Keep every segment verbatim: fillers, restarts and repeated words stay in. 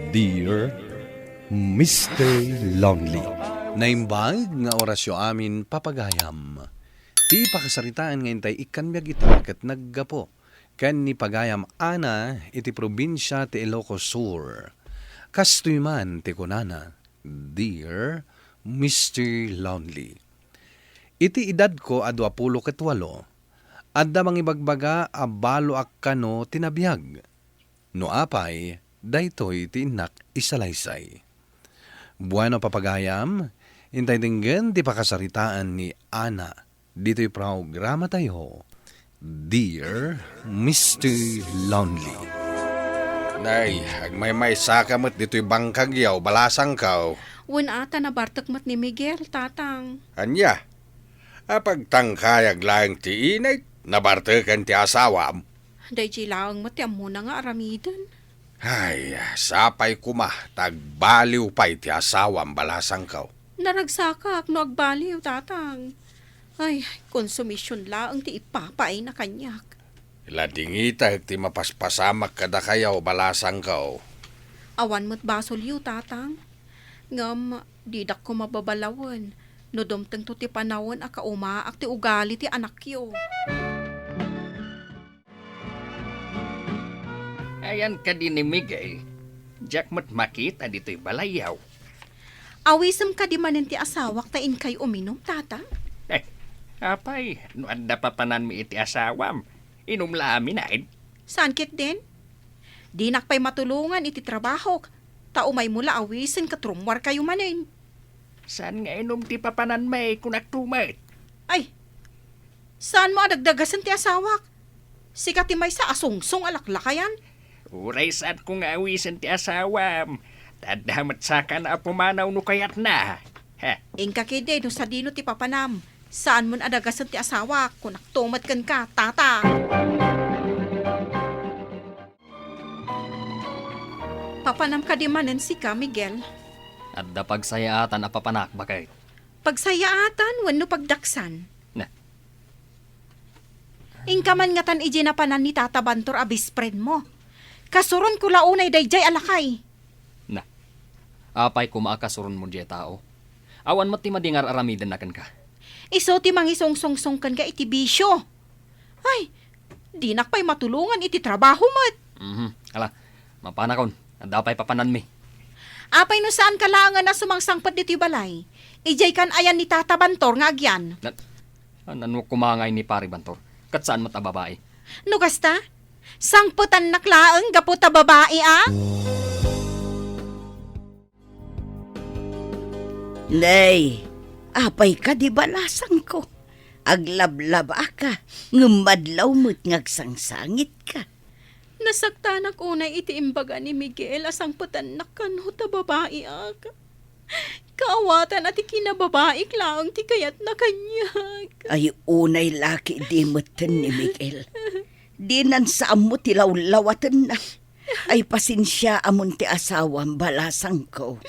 Dear Mister Lonely. Naimbag nga orasyo amin, papagayam. Ti pakasaritaan nga intay ikkan biag ita ket naggapu ken ni pagayam Ana iti probinsia ti Ilocos Sur. Kastoy man ti kunana, Dear Mister Lonely. Iti edadko a duapulo ket walo, adda mangibagbaga a baloak kano ti nabiag. No apay, daytoy ti innak isalaysay. Bueno, papagayam, intay denggen ti pakasaritaan ni Ana ditoy programatayo, Dear Mister Lonely. Nay, agmaymaysa ka met ditoy bangkagyo, balasangko. Wen a ta nabartek met ni Miguel, Tatang. Ania? Apagtangkayag laeng ti init, nabarteken ti asawam. Daydiay laeng met ti ammona nga aramiden. Ay, sapay koma ta agbaliw pay ti asawam, balasangko. Naragsakak no agbaliw, Tatang. Ay, konsumision laeng ti ipapaayna kaniak. Ladingitek ti mapaspasamak kadakayo, balasangko. Awan met basolyo, Tatang. Ngem, didak koma babalawen no dumtengto ti panawen a kaumaak ti ugali ti anakyo. Ayan kadi ni Miguel, diak met makita ditoy balayyo. Awisem kadi manen ti asawak ta inkay uminum, Tata? Eh, apay, no adda papananmi iti asawam, inum la amin, ay? Saan ketdin? Dinak pay matulongan iti trabahok, ta umaymo la awisen ket rummuarkayo manen. Saan nga inum ti papananmi, kunakto met. Ay, saanmo a dagdagasen ti asawak? Sika ti maysa a sungsong a laklakayan? Uray saanko nga awisen ti asawam, ta adda met sakana a pumanaw no kayatna. Ha? Inka ketdi no sadino ti papanam. Saanmon a dagasen ti asawak, kunakto met kenka, Tata. Papanam kadi manen sika, Miguel? Adda pagsayaatan a papanak, baket. Pagsayaatan wenno pagdaksan? Na. Inka man ngatan idiay napanan ni Tata Bantor a best friend mo. Kasuronko la unay daydiay a lakay. Na. Apay koma a kasuronmo diay tao? Awan met ti madi nga ar-aramidenna kenka. Isu ti mangisungsungsong kenka iti bisio. Ay, dinak pay matulongan iti trabaho met. Mhm. Ala, mapanakon. Adda pay papananmi. Apay no saanka laengen a sumangsangpet ditoy balay? Idiay kan ayan ni Tata Bantor nga agyan. Na, nano koma ngay ni Pari Bantor? Ket saan met a babai? No kasta, sangpetannak laeng gapu ta babai a? Nay, apay kadi balasangko? Aglablabaka, ngem madlaw met nga agsangsangitka. Nasaktanak unay iti imbaga ni Miguel a sangpetannak kano ta babaiak. Kaawatan a ti kinababaik laeng ti kayatna kaniak. Ay, unay la ketdi metten ni Miguel. Dinan sa ammo ti lawlawatenna. Ay, pasensiaamon ti asawam, balasangko.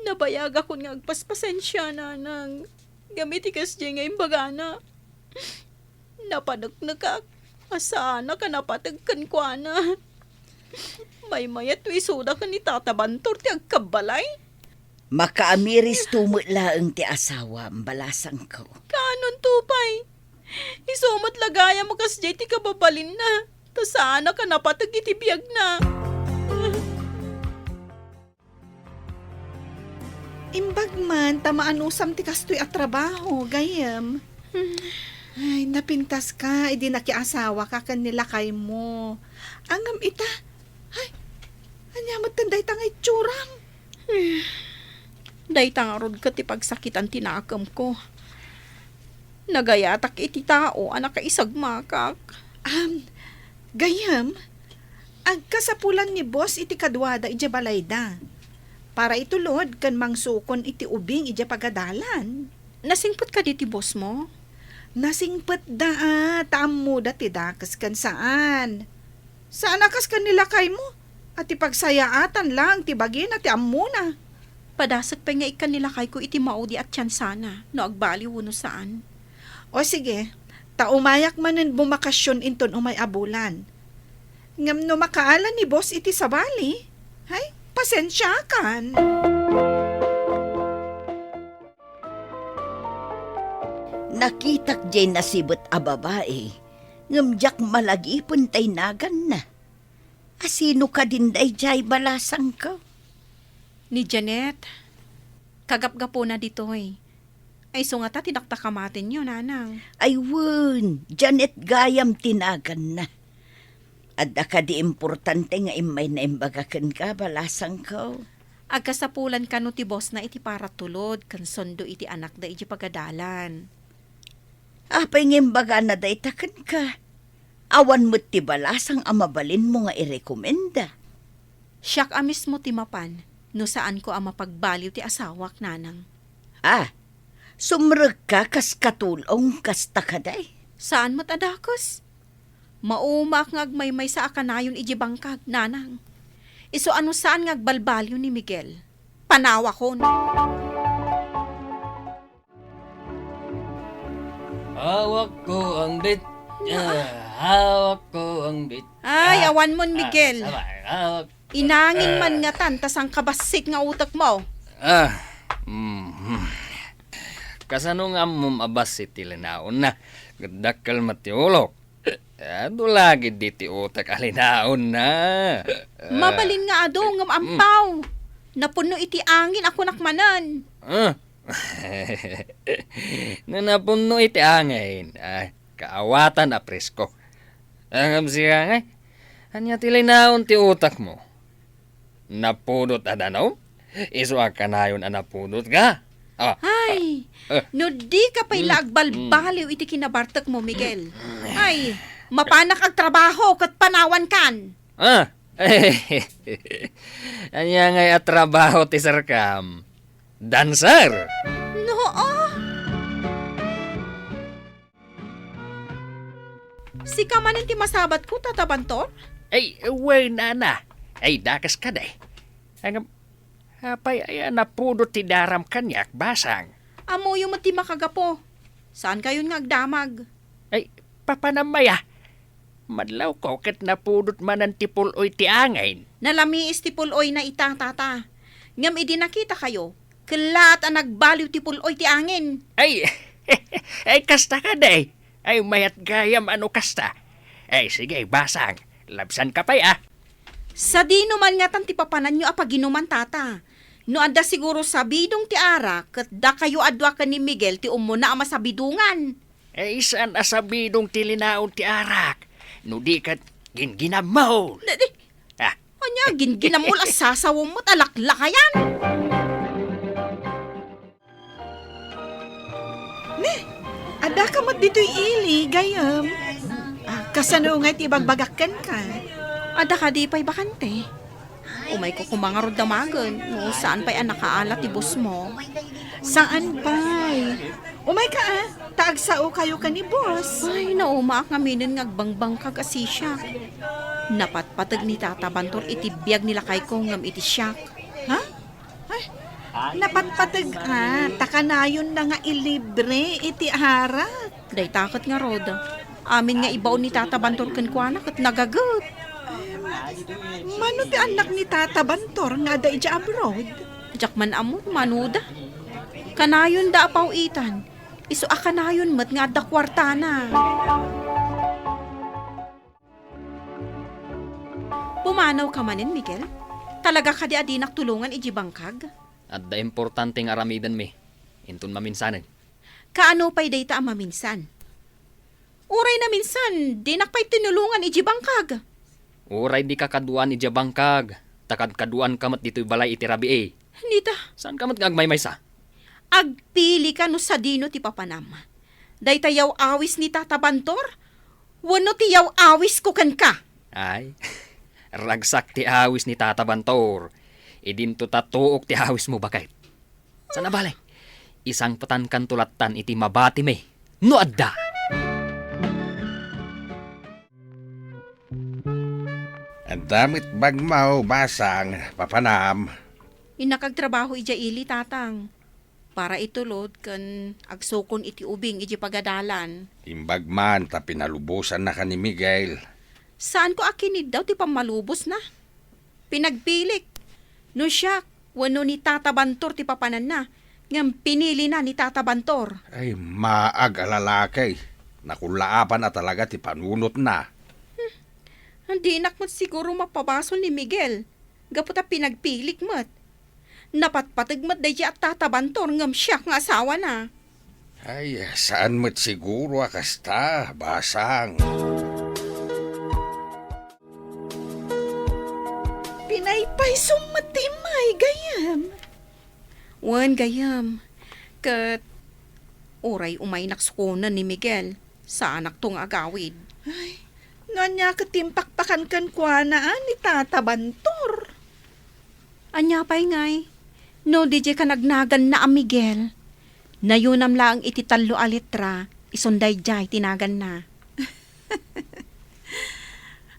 Nabayagakon nga agpaspasensia, nanang. Ngem iti kasdiay nga imbagana, napaneknekak a saanak a napateg kenkuana. Maymayat no isuda ken ni Tata Bantor ti agkabbalay. Makaamiristo met laeng ti asawam, balasangko. Kaanonto pay? Isu met la gayam a kasdiay ti kababalinna, ta saanak a napateg iti biagna. Imbag man ta maanusam ti kastoy a trabaho, gayyem. Hmm. Ay, napintaska idi nakiasawaka ken ni lakaymo. Ngem ita, ay, ania metten dayta nga itsuram? Hmm. Dayta ngarud ket ti pagsakitan ti nakemko. Nagayatak iti tao a nakaisagmakak. Am, gayyem, agkasapulan ni boss iti kaduada idiay balayda. Para itulod ken mangsukon iti ubing idiay pagadalan. Nasingpet kadi ti boss mo? Nasingpetda a, ta ammoda ti dakes ken saan. Saan a kas ken ni lakaymo, a ti pagsayaatan laeng ti bagina ti ammona. Padasek pay nga ikkan ni lakayko iti maudi a tiansana no agbaliw wenno saan. O sige, ta umayak manen bumakasion inton umay a bulan. Ngem no makaala ni boss iti sabali, hay, Pasensiakan. Nakitak jay nasibet a babai, ngem diak malagipen tay naganna. Asino kadin daydiay, balasangko? Ni Janet. Kagapgapuna ditoy. Ay, isu ngata ti dakdakamatenyo, nanang. Ay wen, Janet gayam ti naganna. Adda kadi importante nga immay naimbaga kenka, balasangko? Agkasapulan kano ti bossna iti paratulod ken sundo iti anakda iti pagadalan. Apay nga imbagana dayta kenka? Awan met ti balasang a mabalinmo nga irekomenda. Siak a mismo ti mapan no saanko a mapagbaliw ti asawak, nanang. Ah, sumrekka kas katulong kasta kadi? Saan met a dakes. Maumaak nga agmaymaysa a kanayon idiay bangkag, nanang. Isu a no saan nga agbalbaliw ni Miguel, panawakon. Hawak ko ang bit. Ah, hawak ko ang bit. Ay, ah, awan mon, ah, Miguel. Sabay, hawak. Inangin man ngatan ta sangkabassit nga utekmo. Ah, mhm. Kasano nga ammom a bassit ti linaonna? Ket dakkel met ti ulok. Adu lagi di ti utek a linaonna. Ah. Mabalin nga adu, ngem ampaw. Napunno iti angin a kunak manen. Ah. No napunno iti angin, ah, kaawatan a presko. Ngem sika ngay, ania ti linaon ti utekmo? Napudot a danum? Isu a kanayon a napudot ka? Ah, ay, ah, eh, no di ka pay la agbalbaliw iti kinabartekmo, Miguel. Ay, mapanak agtrabaho ket panawankan. Ah, ania ngay a trabaho ti serkam? Dancer? No, ah. Sika manen ti masabatko, Tata Bantor? Ay, wen, nana. Ay, dakes kadi. Ngem, apay aya napudot ti daram kaniak, basang? Ammoyo met ti makagapu. Saankayon nga agdamag. Ay, papanam aya. Madlawko ket napudot manen ti pul-oy ti angin. Nalamiis ti pul-oyna ita, Tata. Ngem idi nakitakayo, kellaat a nagbaliw ti pul-oy ti angin. Ay, ay, kasta kadi. Ay, mayat gayam a no kasta. Ay, sige, basang. Labsanka pay, ah. Sadino man ngatan ti papananyo a paginuman, Tata? No adda siguro sabidong ti arak, ket dakayo a dua ken ni Miguel ti ummuna a masabidongan. Eh, saan a sabidong ti linaon ti arak? No di ket ginginammo. Di, di. Ah. Ania, ginginammo a sasawem met a laklakayan? Ne, addaka met ditoy ili, gayyem. Ah, kasano ngay ti ibagbagak kenka? Adda kadi pay bakante? Umayko koma ngarud damagen, no saan pay a nakaala ti bossmo. Saan pay? Umayka, ah, ta agsaokayo ken ni boss. Ay, naumaak ngaminen nga agbangbangkag a sisiak. Napatpateg ni Tata Bantor iti biag ni lakayko ngem iti siak. Ha? Ay, napatpateg, ah, ta kanayonna nga ilibre iti arak. Dayta ket ngarud, amin nga ibaon ni Tata Bantor kenkuana ket nagaget. Mano ti annak ni Tata Bantor nga adda idiay abroad? Diak man ammo no manoda. Kanayonda a paw-itan, isu a kanayon met nga adda kuartana. Pumanawka manen, Miguel? Talaga kadi a dinak tulongan idiay bangkag? Adda importante nga aramidenmi. Inton maminsanen. Kaano pay dayta a maminsan? Uray naminsan, dinak pay tinulongan idiay bangkag. Uray dika kaduan idiay bangkag, ta kadkaduanka met ditoy balay iti rabii. Nita. Saanka met nga agmaymaysa? Agpilika no sadino ti papanam. Dayta yaw-awis ni Tata Bantor? Wenno ti yaw-awisko kenka? Ay, ragsak ti awis ni Tata Bantor. Idinto ta tuok ti awismo, baket. Saan a bale, isangpetankanto lattan iti mabatimi no adda. Adda met bagmo, basang, papanam. Innak agtrabaho idiay ili, tatang. Para itulod ken agsukon iti ubing idiay pagadalan. Imbag man ta pinalubosannaka ni Miguel. Saanko a kiniddaw ti pammalubosna. Pinagpilik. No siak wenno ni Tata Bantor ti papananna, ngem pinilina ni Tata Bantor. Ay, maag a lalaki. Nakullaapan a talaga ti panunotna. Hmm. Dinak met siguro mapabasol ni Miguel, gapu ta pinagpilik met. Napatpateg met daydi a Tata Bantor ngem siak nga asawana. Ay, saan met siguro a kasta, basang. Pinaypaysom met ti immay, gayyem. Wen, gayyem. Ket uray umaynak sukonen ni Miguel, saanakto nga agawid. Ay, no ania ket ti impakpakan kenkuana, a, ni Tata Bantor? Ania pay ngay? No diay ka nagnaganna a Miguel, nayonam laeng iti tallo a letra, isun daydiay ti naganna.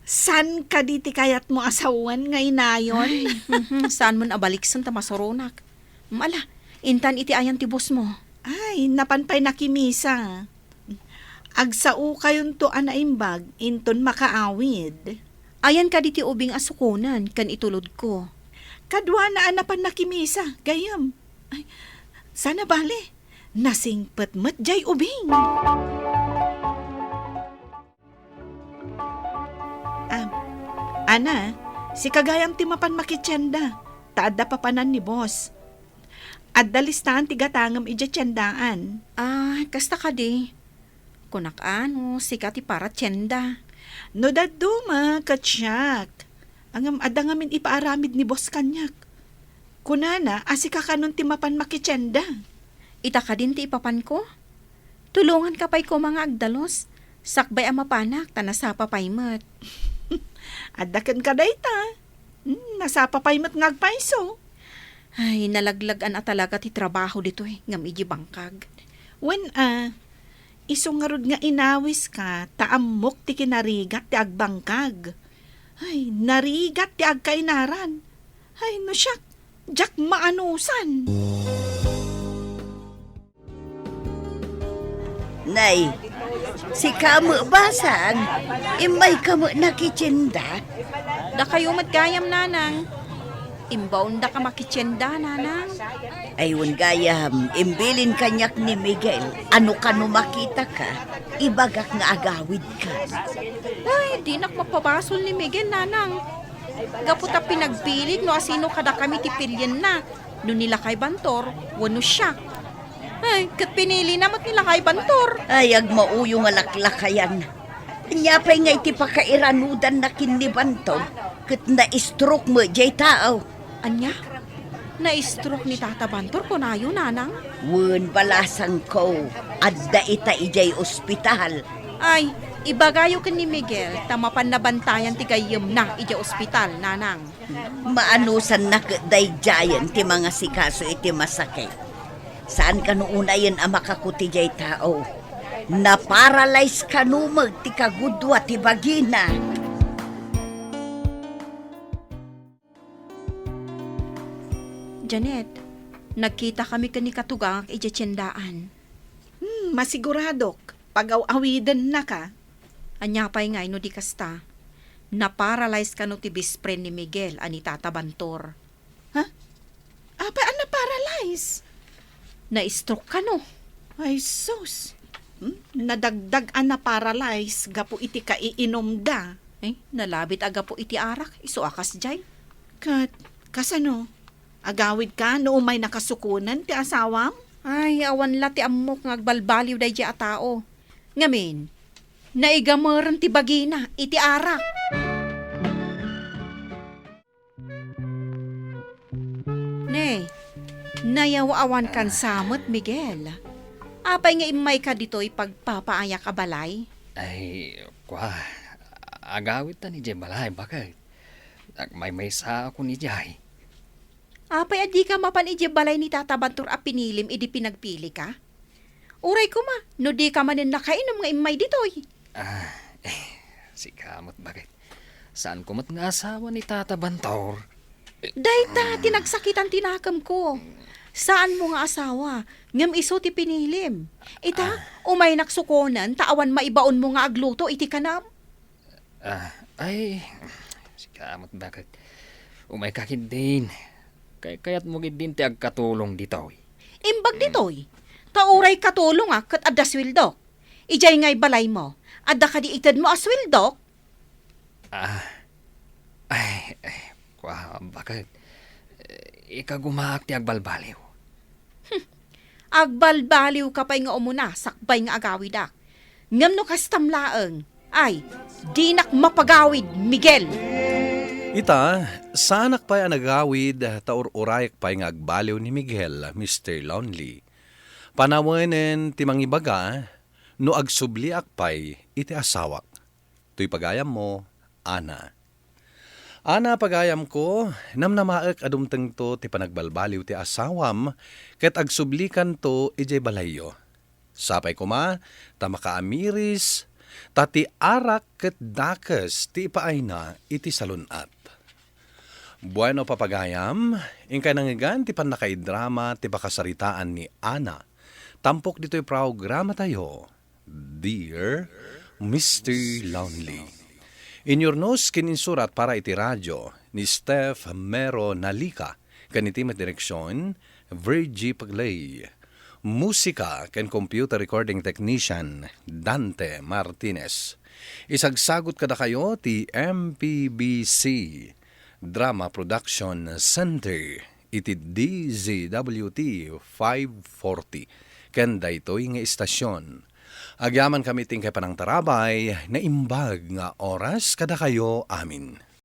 Saan kadi ti kayatmo a sawen nga inayon? Ay, mhm, saanmon a baliksen ta masuronak. Ala, intan iti ayan ti bosmo. Ay, napan pay nakimisa. Agsaokayonto a naimbag inton makaawid. Ayan kadi ti ubing a sukonen ken itulodko. Kaduana a napan nakimisa, gayyem. Ay, saan a bale, nasingpet met diay ubing. Ah, Ana, sika gayam ti mapan makitienda, ta adda papanan ni boss. Adda listaan ti gatangem idiay tiendaan. Ah, kasta kadi. Kunak a no sika ti para tienda. No dadduma, ket siak. Ngem adda ngamin ipaaramid ni boss kaniak. Kunana a sika kanon ti mapan makitienda. Ita kadin ti ipapanko? Tulonganka pay koma nga agdalus, sakbay a mapanak ta nasapa pay met. Adda kenka dayta. Hmm, nasapa pay met nga agpayso. Ay, nalaglag-an a talaga ti trabaho ditoy ngem idi bangkag. Wen a, isu ngarud nga inawiska ta ammok ti kinarigat ti agbangkag. Ay, narigat ti agkainaran. Ay, no siak, diak maanusan. Nay, sika met basang, immayka met nakitienda? Dakayo met gayam, nanang. Imbaondaka makitienda, nanang. Ay, wen gayam, imbilin kaniak ni Miguel a no kano makitaka, ibagak nga agawidka. Ay, dinak mapabasol ni Miguel, nanang. Gapu ta pinagpilik no asino kadakami ti pilienna, no ni Lakay Bantor wenno siak. Ay, ket pinilina met ni Lakay Bantor. Ay, agmauyo nga laklakayan. Ania pay nga iti pakairanudanna ken ni Bantor, ket na-stroke met diay tao. Ania? Na-stroke ni Tata Bantor, kunayo, nanang? Wen, balasangko, adda ita idiay ospital. Ay, ibagayo ken ni Miguel ta mapan nabantayan ti gayyemna idiay ospital, nanang. Maanusanna ket daydiayen ti mangasikaso iti masakit. Saan kano unayen a makakuti diay tao. Naparalyze kano met ti kagudua ti bagina. Janet, nagkitakami ken ni katugangak idiay tiendaan. Hmm, masiguradok, pagaw-awidennaka. Ania pay ngay no di kasta? Naparalyze kano ti best friend ni Miguel a ni Tata Bantor. Ha? Apay a naparalyze? Na-stroke kano. Ay, sus. Hmm? Nadagdag a naparalyze gapu iti kaiinumda. Eh, nalabit a gapu iti arak, isu a kasdiay. Ket, kasano? Agawidka no umaynaka sukonen ti asawam? Ay, awan la ti ammok nga agbalbaliw daydiay a tao. Ngamin, naigameren ti bagina iti arak. Ne, nayaw-awankan sa met, Miguel. Apay nga immayka ditoy pagpapaayak a balay? Ay, kua, agawidtan idiay balay, baket. Agmaymaysaakon idiay. Apay a dika mapan idiay balay ni Tata Bantor a pinilim idi pinagpilika? Uray koma, no dika manen nakainom nga immay ditoy. Ah, eh, sika met, baket. Saanko met nga asawa ni Tata Bantor. Dayta ti nagsakitan ti nakemko. Saanmo nga asawa, ngem isu ti pinilim. Ita, Ah. umaynak sukonen ta awan maibaonmo nga agluto iti kanam. Ah, ay, sika met, baket. Umayka ketdin. Kay kayatmo gid din ti agkatulong ditoy. Imbag ditoy, ta uray katulongak ket adda sueldok. Idiay ngay balaymo, adda kadi itedmo a sueldok? Ah, ay, ay, kua, baket, eh, ikagumaak ti agbalbaliw. Agbalbaliw ka pay nga umuna sakbay nga agawidak. Ngem no kastam laeng, ay, dinak mapagawid, Miguel! Ita, saanak pay a nagawid ta ur-urayak pay nga agbaliw ni Miguel, Mister Lonely. Panawenen ti mangibaga no agsubliak pay iti asawak. Toy pagayammo, Ana. Ana, pagayamko, namnamaek a dumtengto ti panagbalbaliw ti asawam ket agsublikanto idiay balayyo. Sapay koma ta makaamiris, ta ti arak ket dakes ti ipaayna iti salun-at. Bueno, papagayam, inkay nangngegan ti pannakaidrama ti pakasaritaan ni Ana. Tampok ditoy programatayo, Dear Mister Lonely. Inyurnos ken insurat para iti radio ni Steph Mero Nalica, ken iti met direksion, Virgie Pagley. Musika ken computer recording technician, Dante Martinez. Isagsagut kadakayo ti M P B C Drama Production Center iti D Z W T five forty ken daytoy nga istasion. Agyamankami ti inkay panangtarabay, naimbag nga oras kadakayo amin.